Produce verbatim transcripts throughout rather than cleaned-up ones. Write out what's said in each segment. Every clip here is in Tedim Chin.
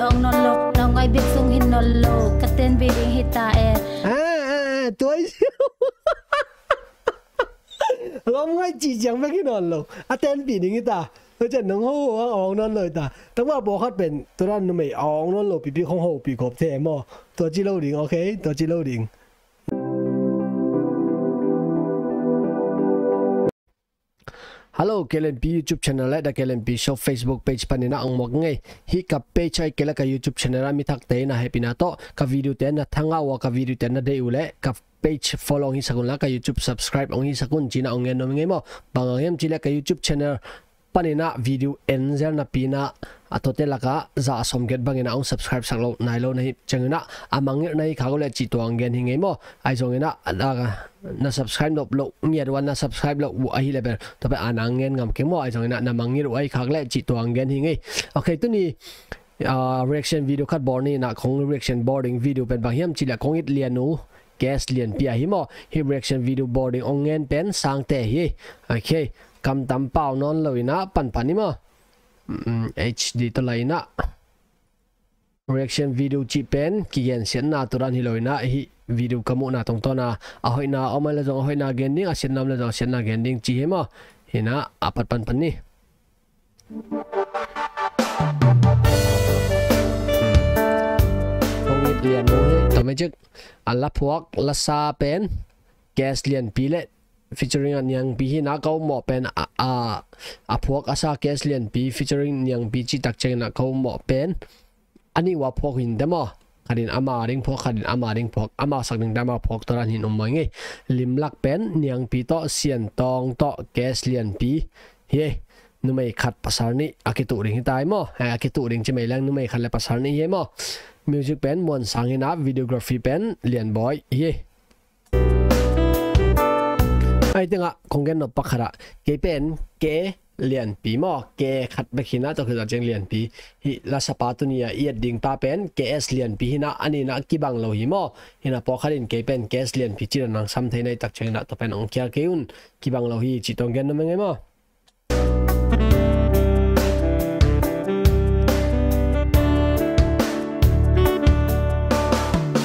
Ong non lo, nong ai bik sung hin non lo, ka ten bi ding hi ta e. Ah, ah, ah, tua i lom ngai ci ciang bek hi non lo. A ten bi ding hi ta. Tua cian nong ho ho ang ong non lo hi ta. Tangwa pawlkhat pen tua dan numei ong non lo pipi khong ho pi kop the maw. Tua ci lo ding, ok? Tua ci lo ding. Hello, K L N P YouTube channel le The K L N P Show Facebook page panin a ong muak ngei. Hih ka page ai kei le ka YouTube channel a mi thakte in a hehpihna tawh ka video te na thangah uh a, ka video te na deih uh le ka page follow ong hi sak un la, ka YouTube subscribe ong hi sak un ci-in a ong gen nuam ing ei maw. Bang hang hiam cih le ka YouTube channel panin a video en zel napi in a, a tuate lakah za a sawmgiat bangin a ong subscribe sak lo nai lo na hih ciangin a, a mangngilh na hi khak uh le cih tua ong gen hi ing ei maw. Ahi zongin a, a, na subscribe nop loh ngiat uh a, na subscribe loh uh ahih leh bel tua pen a na gen ngam keng maw. Ahi zongin a na mangngilh uh ahih khak leh cih tua ong gen hi ing ei. Ok, tuni, ah, reaction video khat bawl ni in a, kong reaction bawl ding video pen bang hiam cih leh kong it lian uh K S Lianpi ahi maw. Hih reaction video bawl ding ong gen pen Sangte hi. Ok, kamtam pau nawn lo in a pan pan ni maw. Mm, H D tawh la in a. Reaction video cih pen kigensiatna tua dan hi lo in a, hih video ka muhna tungtawn a, a hoihna om a le zong a hoihna gen ding, a siatna om le zong a siatna gen ding ci hi maw. Hi in a, a pat pan pan ni. Kong it lian uh hi. Tua mah cik, a la phuak lasa pen K S Lianpi le featuring a Niangpi hi in a, ka ummawh pen a, a, a phuak a sa K S Lianpi featuring Niangpi cih tak ciangin a ka ummawh pen a nih uh a phuak hi inteh maw. Khat in ama ding phuak, khat in ama ding phuak, ama sak ding teh ama phuak tua dan hi in um mai ngei. Limlak pen Niangpi tawh Siantawng tawh K S Lianpi hi ei. Numei khat pasal nih a kituh ding hi ta ei maw. Eh, a kituh ding ci mai leng numei khat le pasal nih hi ei maw. Music pen Muansang hi in a, videography pen Lianbawi hi ei. Ahi tengah kong gen nop pak khat ah, kei pen K Lianpi maw, K khat bek hi in a, tua khit ciang Lianpi. Hih lasapa tuni a i et ding pa pen K S Lianpi hi in a, a ni in a kibang lo hi maw. Hi in a pawlkhat in kei pen K S Lianpi ci-in a nang sam thei na hih tak ciangin a tua pen ong khial kei un, kibang lo hi cih tua ong gen nuam ing ei maw.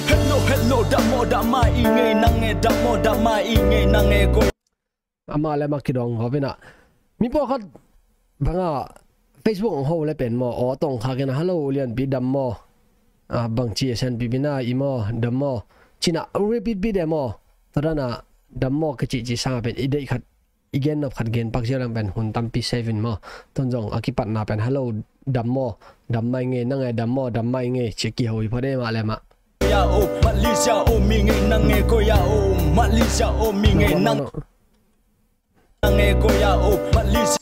Hello, hello, dam maw, dam mai i ngei nang e, dam maw, dam mai i ngei nang e, koi. Amah le amah kidong gawp in a. Mi pawlkhat bang a Facebook ong ho le pen maw, aw tawng khak in a, hello, Lianpi dam maw. Ah, bang ci a sianpi pi na i maw, dam maw. Ci in a, repeat pi de maw. Tua dan a, dam maw kici ci sang a pen i deih khat i gen nop khat gen pak ziau leng pen hun tampi save in maw. Tun zong a kipatna pen hello, dam maw, dam mai ngei nang e, dam maw, dam mai ngei ci kiho hi phot e mah le mah. Koya o, Malaysia o, mi ngei nang e, koya o, Malaysia o, mi ngei nang. Nang e, koya o, Malaysia.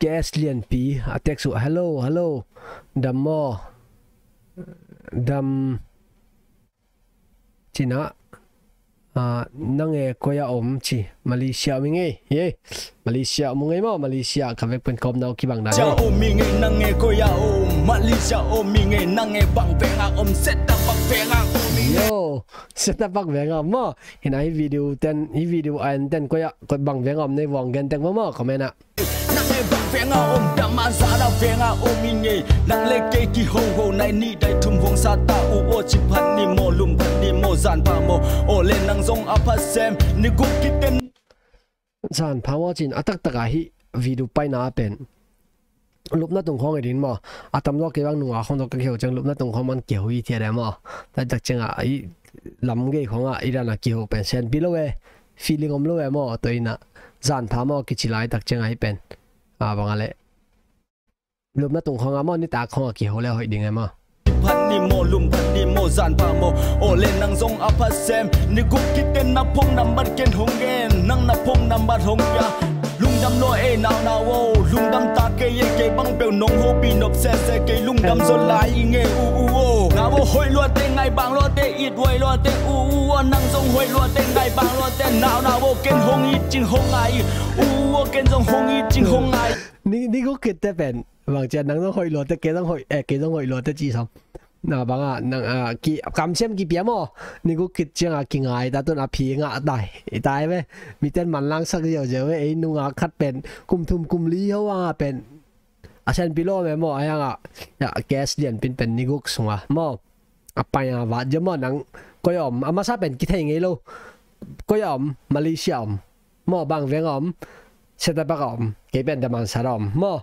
K S Lianpi a text uh, hello, hello, dam maw, dam ci in a, ah, nang e koi a om ci, Malaysia om i ngei, ye, Malaysia om i ngei maw, Malaysia ka vek pen kawmna uh kibang dan. Malaysia om i ngei nang e koi a om, Malaysia om i ngei nang e bang veng a om, set a bang veng a om i ngei. Yo, set a bang veng a om maw, hi in a hih video ten, hih video a en ten koi a, koi bang veng a om nei vawng gen tek maw maw, comment ah. Nang e bang veng a om, dam a zan a veng a om i ngei. Nang le kei kihoho nai nih dai thum hong sa ta uh aw, ci phat ni maw, lum phat ni maw, zan pha maw. Aw le nang zong a pha sem, ni guk kiten. Zan pha maw ci in a taktak a hih video paina pen. Lupna tung khawng i din maw. A tam zaw kei bang nunga khawng tawh ka kiho ciang lupna tung khawng man kiho hi thiat e maw. Tua tak ciang a i lam gei khawng a i dan a kiho pen sianpi lo e. Feeling om lo e maw, tua in a zan pha maw kici lai tak ciang a hih pen. A bang a leh. Lupna tung khawng a maw, nitak khawng a kiho le hoih ding e maw. Phat ni maw, lum phat ni maw, zan pha maw. Aw le nang zong a pha sem. Ni guk kiten na phone number ken hong gen. Nang na phone number hong pia. Lungdam lua e nau nau aw. Lungdam ta kei e kei bang peuh nong hopih nop sese kei lungdam zaw lai i ngei u u aw. Nau aw hoih lua te ngai bang lua te it huai lua te u u aw. Nang zong hoih lua te ngai bang lua te nau nau aw. Ken hong it cing hong ngai u u aw. Ken zong hong it cing hong ngai. Ni, ni guk kit te pen bang ciang nang zong hoih lua te kei zong hoih, eh, kei zong hoih lua te ci sam. Na bang a, nang a, ki, kamsiam kipia maw. Ni guk kit ciang a kingai ta tun a phi ngah tai. I tai ve. Miten manlang sak ziauziau ve. Ei nunga khat pen kum thum kum li ho a pen A sianpi lo me maw, a hiangah, ya, gas lianpin pen ni guk sunga maw. A pai a vat je maw, nang koi a om, a masa pen kithei ngei lo. Koi a om, Malaysia om maw, bang veng a om, Setapak a om, kei pen Damansara om maw.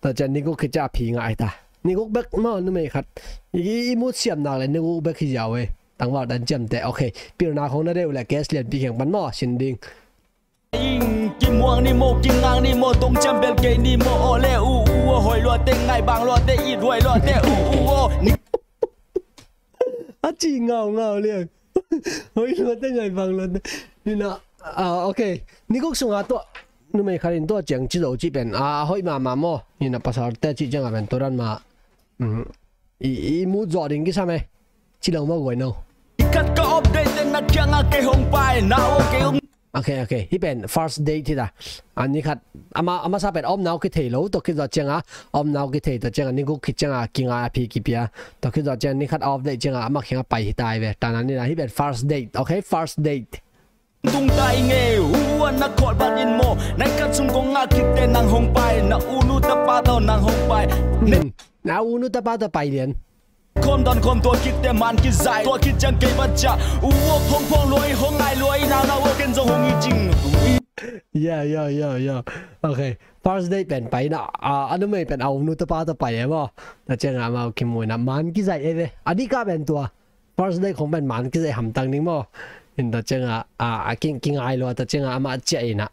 Tua ciang ni guk khit ciang a phi ngah hi ta. Ni guk bek maw, numei khat. I, i, i mut siam nak le ni guk bek hi ziau e. Tangval tan ciamteh, ok. Pilna khong na deuh le gas lianpi kheng pan maw, sin ding. Ing, kimuang ni maw, kingang ni maw, tong ciam bel kei ni maw, aw le u u aw, hoi luate, ngai bang luate, it huai luate, u u aw. Ni A ci ngau ngau liang. Hoi luate, ngai bang luate. Ni na, ah, ok. Ni guk sunga tua numei khat in tua ciang ci zo ci pen, ah, hoi mama maw. Ni na pasal te ci ciang a pen tua dan ma. Mm. I, i mu zo ding kisam e. Ci lo maw guai no. Khat ka update te na kiang a kei hong pai na o kei hong. Ok, ok. Hi pen first date hi ta. A ni khat ama, ama sa pen om nau kithei lo, tua khit zo ciang a om nau kithei, tua ciang a ni guk khit ciang a kinga a phi kipia. Tua khit zo ciang ni khat off date ciang a ama kiang a pai hi ta hi ve. Ta na ni na hi pen first date. Ok, first date. Tung tai nge, u a na khol bat in maw. Nai khat sung kong ngah khit te nang hong pai, na u nu ta pa tawh nang hong pai. Hmm. Na u nu ta pa tawh pai lian. Khom don khom tua khit te man kizai, tua khit ciang kei bat cia. U a phong phong luai, hong ngai luai, nau nau a ken zong hong i cing. Ya, ya, ya, ya. Ok. First date pen pai na, a, a numei pen a u nu ta pa tawh pai e maw. Tua ciang a amau kimu na man kizai e ve. A di ka pen tua. First date khong pen man kizai hamtang ding maw. In tua ciang a, a, a king, kingai lua tua ciang a ama cia in a.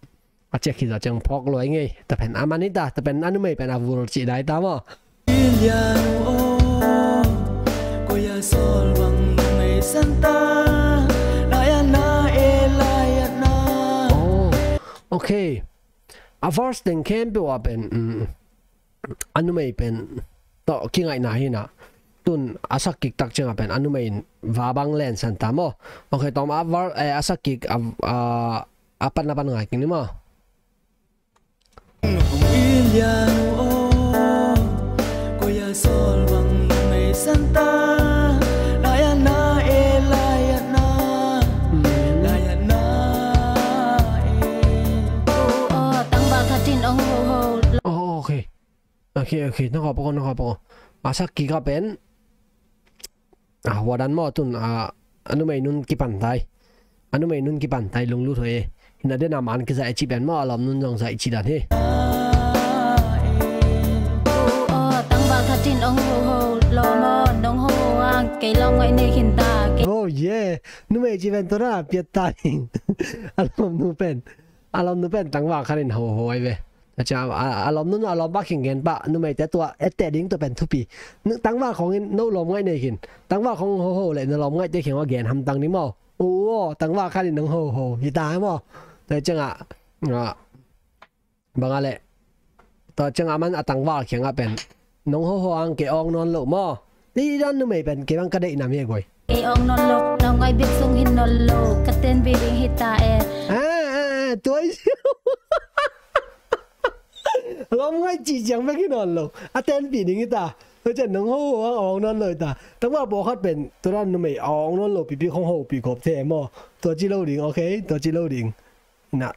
A cia khit tua ciang phawk lua i ngei. Tua pen a man hi ta, tua pen a numei pen a vul cih dai ta maw. Ilian u aw, koi a sawl bang numei santa. Lai a na e, lai a na. Oh, ok. A verse teng khempeuh ah pen, mm, a numei pen tawh kingaihna hi na. Tun a sak kik tak ciang a pen a numei in va bang lensan ta maw. Ok, tawm a ver-, eh, a sak kik a, a, a pan a pan ngai kik ni maw. Ilian u aw, koi a sawl bang numei santa. Lai a na e, lai a na. Lai a na e. Oh, oh, tangval khat in ong ho ho. Oh, ok. Ok, ok. Na khaw pawh, na khaw pawh. A sak kik a pen. A, hua dan maw tun, a, a numei nun kipan tai. A numei nun kipan tai, lunglut hoi e. Hi na den a man kizai a ci pen maw, a lawm nun zong zai ci dan hi. Oh, oh, tangval khat in ong ho ho, lawm aw, nong ho ho ang, kei lawm ngaih nei khin ta, kei. Oh, yeah. Numei ci pen tua na piat ta ding. A lawm nu pen. A lawm nu pen tangval khat in ho ho ai ve. A cia, a, a lawm nu, a lawm pa khing gen pa, numeite tua etteh ding tua pen thupi. Nu, tangval khong in no lawm ngaih nei khin. Tangval khong ho ho le na lawm ngaihte khing a gen hamtang ding maw. U aw, tangval khat in nong ho ho. Hi ta maw. Tua ciang a, a, bang a le. Tua ciang a man a tangval kiang a pen. Nong ho ho ang kei awng nawn lo maw. Ni dan numei pen kei bang ka deih nam hi a guai. Kei awng nawn lo, lawm ngaih bek zong hi nawn lo, ka tenpih ding hi ta e. Ah, ah, ah, tua i lawm ngaih cih ciang bek hi nawn lo. A tenpih ding hi ta. Tua ciang nong ho ho ang awng nawn lo hi ta. Tangval pawlkhat pen, tua dan numei awng nawn lo pipi khong hopih khop the maw. Tua ci lo ding, ok? Tua ci lo ding. Hi na,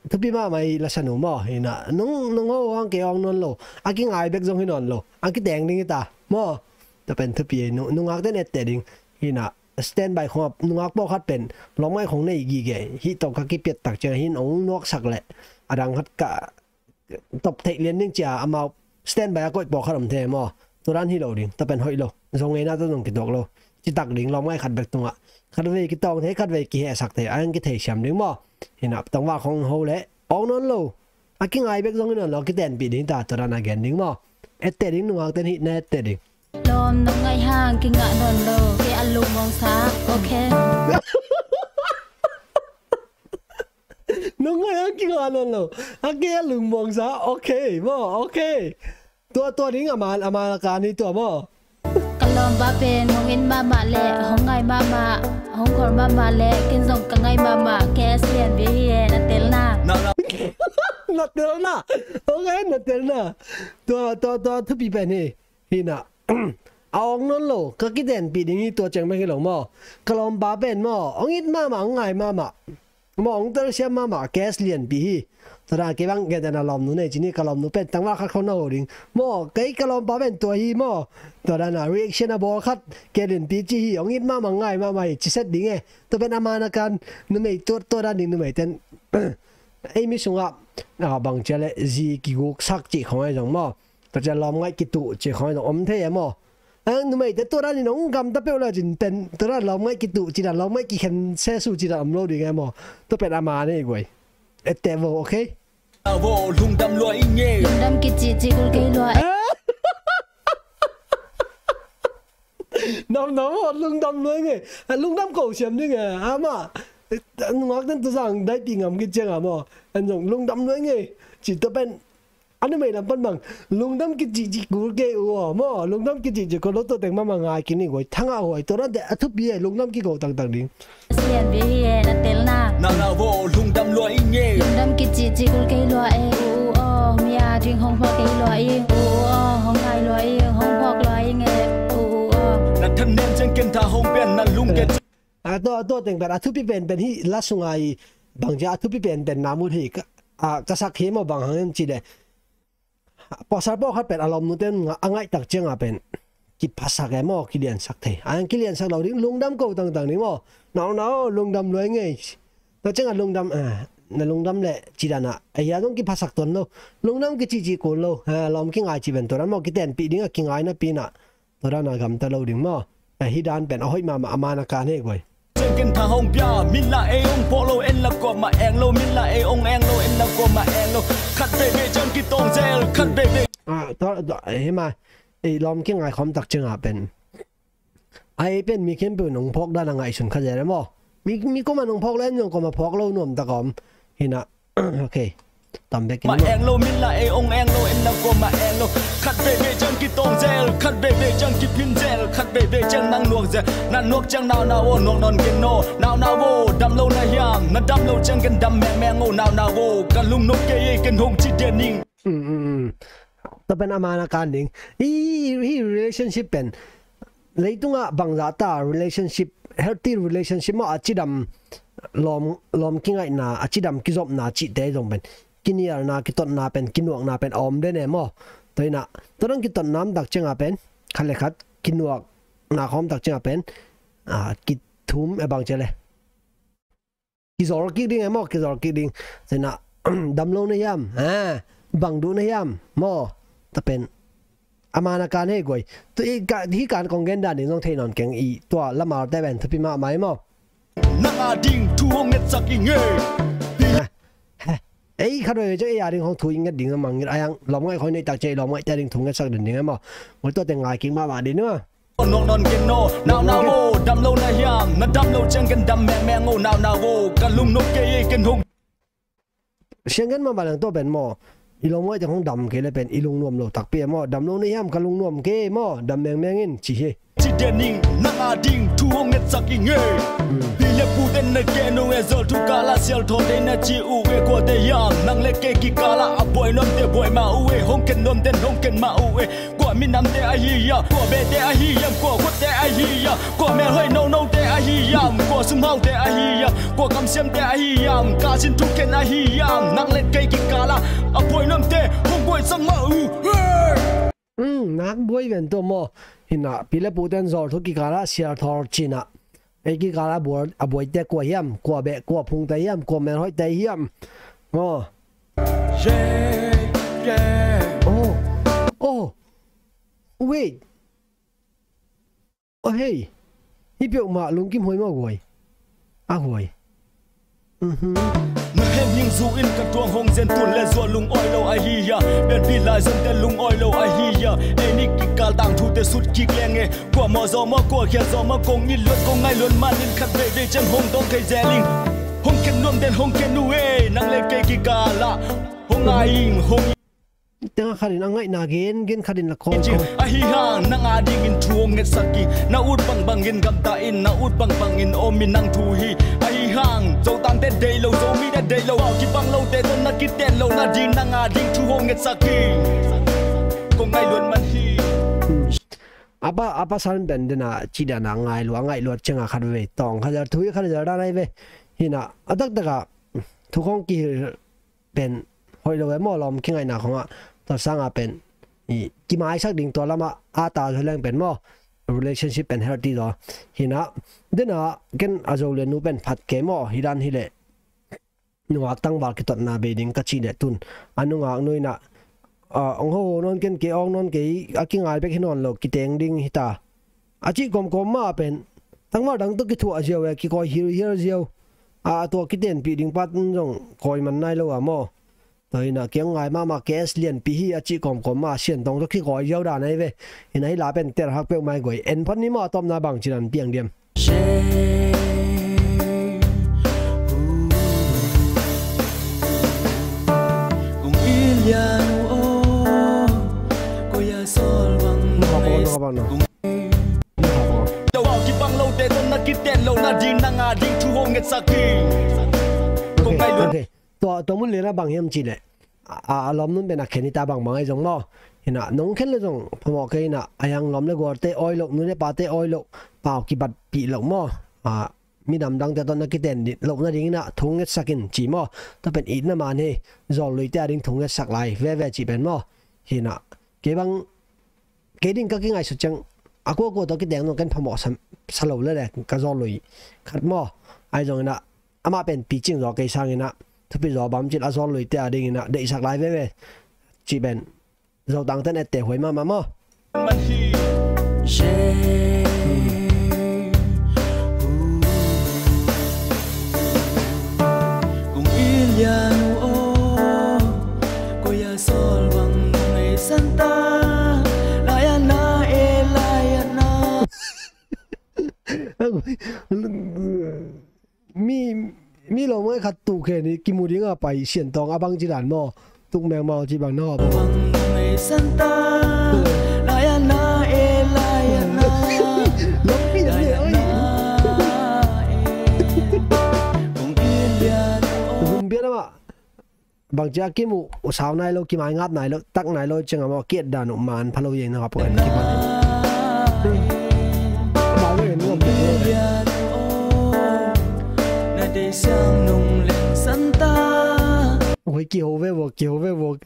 thupi mahmah hi lasa nu maw. Hi na, nong, nong ho ang kei awng nawn lo. A kingai bek zong hi nawn lo. A kiteng ding hi ta. Maw. Tua pen thupi hi, nu, nungak ten etteh ding. Hi na, standby khong a, nungak pawlkhat pen. Lawm ngaih khong nei gige. Hih tawh ka kipiat tak ciang hin ong nuaksak leh. A dang khat ka top theih lian ding cia amau standby a koih pawlkhat om thei maw. Tua dan hi lo ding, tua pen hoih lo. Zong ngeina tua zong kituak lo. Citak ding lawm ngaih khat bek tungah. Khatvei kitawng thei, khatvei kihehsak thei, a ang kithei siam ding maw. Hi na, tangval khong ho le awng nawn lo. A kingai bek zong hi nawn lo, a kitenpih ding ta, tua dan a gen ding maw. Etteh ding nungak ten hih na etteh ding. Lawm nong ngaih hang kingah nawn lo, kei a lungmuang sa, ok. Nong ngaih hang kingah nawn lo. A kei a lungmuang sa, ok, maw, ok. Tua, tua ding a man, a man a kan hi tua maw. Ka lawmpa pen hong it mahmah le, hong ngai mahmah, hong khol mahmah le, ken zong ka ngai mahmah, kei a sian bia hi e, na telna. Na telna. Ok, na telna. Tua, tua, tua thupi pen hi. Hi na. A awng nawn lo, ka kitenpih ding hi tua ciang bek hi lo maw. Ka lawmpa pen maw, hong it mahmah, hong ngai mahmah. Maw, hong telsiam mahmah, case lianpi hi. Tua dan kei bang gen dan a lawmnu nei ci ni, ka lawmnu pen tangval khat khong na ho ding maw, kei ka lawmpa pen tua hi maw. Tua dan a reaction a bawl khat kei lianpi ci hi, hong it mahmah ngai mahmah hi ci set ding e. Tua pen a man a kan numei tua, tua dan ding numei ten ei mi sungah bang cia le zi kiguksak cih khong ahi zong maw, tua cia lawmngaih kituh cih khong ahi zong om thei e maw. Ang numeite tua dan in hong gamta peuh le cin pen tua dan lawmngaih kituh ci dan lawmngaih kikhen sesu ci dan om lo ding e maw. Tua pen a man e guai. Ette vo, okay? Vo lungdam lua i nge. Lungdam kici ci kul kei lua e. Nam nam vo lungdam lua i nge. Lungdam ko siam ding e ama. Nungak den tu sang dai pi ngam kiciang a maw. An zong lungdam lua i nge. Ci tua pen a numei lam pan bang lungdam kicihcih kul kei uh aw maw, lungdam kicihcih kul lo tua teng mahmah ngai kik ni guai. Thangah huai tua dante a thupi e, lungdam kiko tangtang ding. Sian ve hi e na telna. Nau nau vo lungdam lua i nge. Lungdam kicihcih kul kei lua e uh uh aw, mia ding hong phawk kei lua i uh uh aw, hong ngai lua i hong phawk lua i nge uh uh aw. Na than nem ciang ken tha hong pian na lung ken. A tua, a tua teng pen a thupi penpen hi la sunga i bang cia a thupi penpen na mut hi ka, a, ka sak hi maw bang hang em ci le. Pasal pawlkhat pen a lawmnute a ngaihtak cianga pen kiphasak e maw, kiliansak thei. A kiliansak lo ding, lungdam ko tangtang ding maw. Nau nau lungdam lua i nge. Tua cianga lungdam, a, na lungdam le ci dan a, a hia zong kiphasak tuan lo. Lungdam kicihcih kul lo, a, lawm kingai ci pen tua dan maw, kitenpih ding a kingai napi na. Tua dan a gamta lo ding maw. A hi dan pen a hoih mahmah a man a kan he guai. Ciang ken tha hong pia min la ei hong pawh lo en la kuamah eng lo, min la ei hong eng lo en la kuamah eng lo. Khat veve ciang kitawng zel khat veve. A tua tua hi ma. Ei lawm kingai khawm tak cianga pen a ei pen mi khempeuh nong phawk dan a ngaihsun kha zel e maw. Mi, mi kuamah nong phawk lo en zong kuamah phawk lo nuam tak a om. Hi na. Okay. Tam bek in ma eng lo min la ei hong eng lo en la kuamah eng lo. Khat veve ciang kitawng zel khat veve ciang kiphin zel khat veve ciang nang nuak zel. Na nuak ciang nau nau aw nuak nawn ken aw. Nau nau aw dam lo na hiam, na dam lo ciang ken dam mengmeng aw. Nau nau aw ka lungnop kei ei ken hong ci dia ning. Tua pen a man a kan ding. I, i, i relationship pen leitungah bangzah ta relationship, healthy relationship maw, a cidam lawm, lawm kingaihna, a cidam kizopna cihte zong pen kinialna, kitotna pen, kinuakna pen a om den e maw. Tua inah tua dang kitotna om tak cianga pen khat le khat kinuakna khawm tak cianga pen, a, kithum e bang cia le. Kizol kik ding e maw, kizol kik ding. Tua inah dam lo na hiam, a, bang duh na hiam maw. Tua pen a man a kan he guai. Tua i ka, hi kan kong gen dan ding zong thei nawn keng i tua lamalte pen thupi mahmah e maw. Nang a ding thu hong ngetsak i nge. Ei khat veve ciang ei a ding hong thu i nget ding a mangngilh a hiang lawmngaih khoi neih tak ciang i lawmngaihte a ding thu ngetsak den ding e maw. Guai tua teng ngai kik mahmah ding maw. Nuak nawn ken aw, nau nau aw dam lo na hiam, na dam lo ciang ken dam mengmeng aw, nau nau aw ka lungnop kei ei ken hong. Siang gen mahmah leng tua pen maw, i lawmngaihte hong dam kei le pen i lungnuam lo takpi e maw, dam lo na hiam ka lungnuam kei maw, dam mengmeng in ci hi. Ci dia ning, nang a ding thu hong ngetsak i nge. Pi le puten na ke nu e zol thu kala sial thaw te na ci uh e kua te hiam, nang le kei kikala a buai nuamte buai mah uh e, hong ken nuamten hong ken mah uh e. Kua minamte ahi hiam, kua behte ahi hiam, kua khuatte ahi hiam, kua melhoih nonote ahi hiam, kua sumhaute ahi hiam, kua kamsiamte ahi hiam, ka sin thuken ahi hiam, nang le kei kikala a buai nuamte hong buai sang mah uh. Nak buai ven tua maw. Hinah pi le puten zawl thu kikalah sialthawr cinah ei kikalah a buaite kua hiam, kua beh, kua phungte hiam, kua melhoihte hiam maw. Oh, oh, wait. Oh hei, hi peuhmah lungkim huai maw guai. A huai. Na hemhing zu in ka tuang hong zen tun le zuah lungawi lo ahi hia? Pianpih lai zonte lungawi lo ahi hia? Ei nih kikal tangthute sut kik leng e. Kua mawh zaw maw, kua khiat zaw maw, kong it luat kong ngaih luat manin khat veivei ciang hong dawng thei zel ing. Hong khen nuam den hong khen uh e, nang le kei kikalah hong ngai ing hong. Tengah khatin a ngaihna gen gen khatin la khawl khawl. Ahi hang nang a dingin thu hong ngetsak ing. Na ut bangbangin gamta in, na ut bangbangin om in nang thu hi. Ahi hang Zotangte deih lo, Zomite deih lo, pau kibang lote tawh na kiten lo nading nang a ding thu hong ngetsak ing. Kong ngaih luat man hi. A pa, a pasal in pen dena ci dana ngai lua, ngaih luat cianga khat vei tawng khat zel thu hi khat zel dan ai ve. Hinah a taktakah thu khawng kihilh pen Hoih lo e maw, lawm kingaihna khong ah. Tua sangah pen i kimaisak ding tua lamah a ta zaw leng pen maw, relationship pen healthy zaw. Hi na, dena ken a Zo le nu pen phat kei maw, hi dan hileh nungak tangval kitotna bei ding ka cih leh tun a nungak nu in ah, ah, ong ho nawn ken kei, ong nawn kei, a kingai bek hi nawn lo, kiteng ding hi ta a cih kawmkawm mah pen tangval dang tawh kithuah ziau e, kikawi hilhial ziau. A, a tua kitenpih ding pa zong kawi man nai lo a maw. Tua hi na, kei ong ngai mahmah, K S Lianpi hi a cih kawmkawm mah Sian Tawng tawh kikawi ziau dan ahi ve. Hi na, hi la pen telhak peuhmah hi guai. En phot ni maw, a tawpna bangci dan piang diam? Tua, tua mun lian a bang hiam cih leh a, a, a lawm nun pen a khen hi ta, bangbang ahi zong maw. Hi na, nong khen le zong phamawh kei hi na, a hiang lawm le gualte awi loh, nu le pate awi loh, pau kibatpih loh maw. A, midang dangte tawh na kiten loh nadingin ah thu ngetsak in ci maw. Tua pen itna man hi, zawlluite a ding thu ngetsak lai veve cih pen maw. Hi na, kei bang, kei ding ka kingaihsut ciang a kuakua tawh kiteng zong ken phamawh sa, sa lo lele, ka zawllui khat maw. Ahi zongin ah amah pen picing zaw kei sangin ah thupi zaw bang cih leh a zawlluite a dingin ah deihsak lai veve cih pen Zotangten etteh huai mahmah maw. Mi, mi lawm ngai khat tu khen hi, kimu ding a pai Sian Tawng a bang ci dan maw. Tuk meng mau ci bang na hawp. Lawmpi dan le, oi. Hun bian amah bangci a kimuh uh sau nai lo, kimai ngap nai lo, tak nai lo ciang a maw, ki-et dan uh man pha lo, yei na ngap uh en kipan. Hoi, kiho ve vua, kiho ve vua.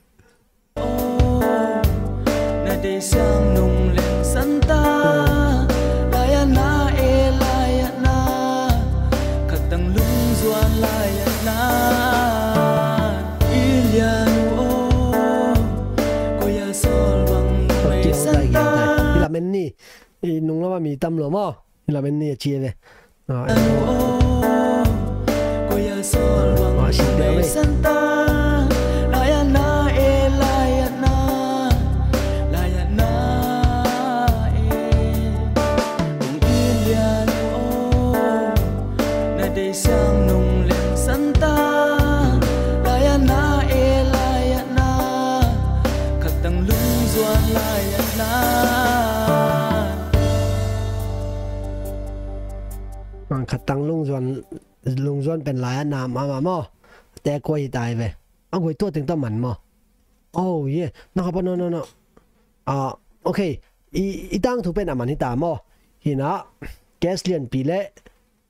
Hi lamen ni, i nung lama mi tam lo maw. Hi lamen ni a ci e ve. Khattang lungzuan, lungzuan pen lai-atna mahmah maw. Te kua hi ta hi ve. A guai tua teng tawh man maw. Oh yeah. Na khapa no no no. Ah, okay. I, i tangthu pen a man hi ta maw. Hi na, Kes Lianpi le,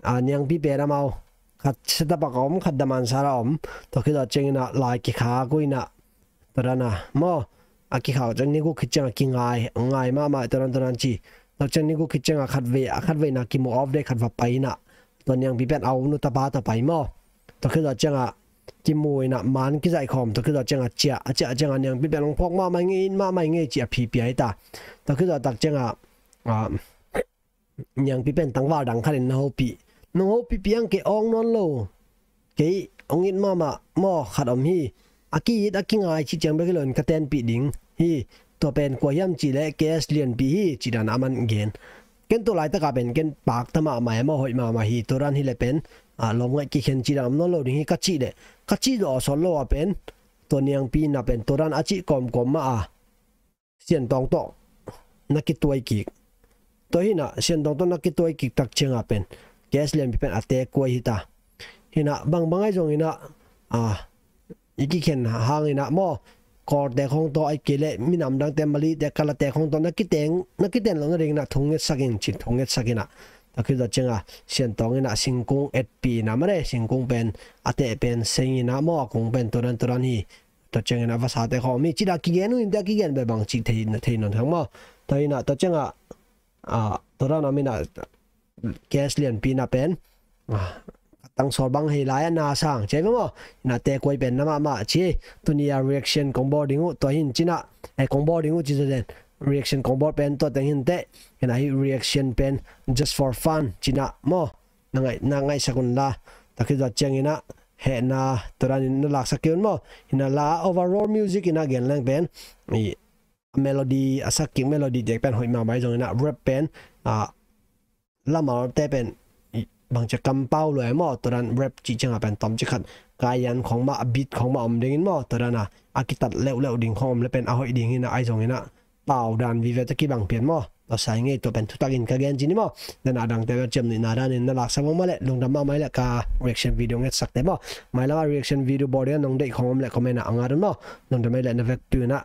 ah, Niangpi pen amau khat setup a ka om, khat demand sara om. Tua khit zawh ciangin a lai kikhak uh in a, tua dan a maw, a kikhak uh ciang ni guk khit ciang a kingai, ngai mahmah, tua dan tua dan ci. Tua ciang ni guk khit ciang a khatvei, a khatveina kimu off day khat va pai in a, tua Niangpi pen a u nu tapa tawh pai maw. Tua khit zawh ciang a kimu in a man kizaih khawm, tua khit zawh ciang a ciah, a ciah ciang a Niangpi pen hong phawk mahmah ngei, in mahmah ngei ci a phipia hi ta. Tua khit zawh tak ciang a, ah, Niangpi pen tangval dang khat in na hopih. Nong hopih piang kei, awng nawn lo. Kei hong it mahmah maw, khat om hi. A ki-it a kingai cih ciang bek hi lo in ka tenpih ding hi. Tua pen kua hiam cih leh Kes Lianpi hi, cih dan a man gen. Ken tua laitak a pen ken pakta mahmah e maw, hoih mahmah hi. Tua dan hi leh pen, ah, lawm ngaih kikhen cih dan om nawn lo ding hi ka cih leh, ka cih zawh a sawt lo a pen tua Niangpi in a pen tua dan a cih kawmkawm mah a Sian Tawng tawh na kituai kik. Tua hi na, Sian Tawng tawh na kituai kik tak ciang a pen Kes Lianpi pen a te kuai hi ta. Hi na, bangbang ahi zongin a, ah, i kikhen hangin a maw, Kawlte khong tawh, ahih kei leh minam dangte, Malite, Kalate khong tawh na kiten, na kiten loh nadingin a thu ngetsak in, cih thu ngetsak in a. Tua khit zawh ciang a Sian Tawng in a singkung etpih in a, mare, singkung pen a teh pen seng in a maw, a kung pen tua dan tua dan hi. tua ciangin a vasate khawng mi cih a kigen uh in te a kigen beh bang cih thei, thei nawn khang maw. Tua in a tua ciangah, ah, tua dan a min a case lianpi in a pen, ah, tangsawl bang hei lai a na sang ci ve maw. In a te kuai pen na mahmah ci. Tuni a reaction kong bawl ding uh tua hin ci in a, eh, kong bawl ding uh ci zaw den. Reaction kong bawl pen tua teng hin teh. In a hih reaction pen just for fun ci in a maw. Na ngaih, na ngaihsak un la. Tua khit zawh ciangin a hehna tua danin na laksak kei un maw. In a la overall music in a gen leng pen, i, melody, a sak kik melody dek pen hoih mahmah hi zongin a rap pen, ah, lamau te pen, i, bangci a kampau lua e maw, tua dan rap cih ciangah pen tawmcik khat kaian khawng mah, a beat khawng mah om dingin maw, tua dan a, a kitat leuhleuh ding khawng om le pen a hoih ding hi in a, ahi zongin a pau dan vive te kibang pian maw. Tua sa ing ei, tua pen thutak in ka gen ci ni maw. Dan a dangte pen ciamnuihna danin na laksak mah mah leh lungdam mahmah leh ka reaction video ngetsak te maw. Mailam a reaction video bawl ding a nong deih khawng om leh comment ah a ngat un maw. Lungdam ei leh na vekpi un a.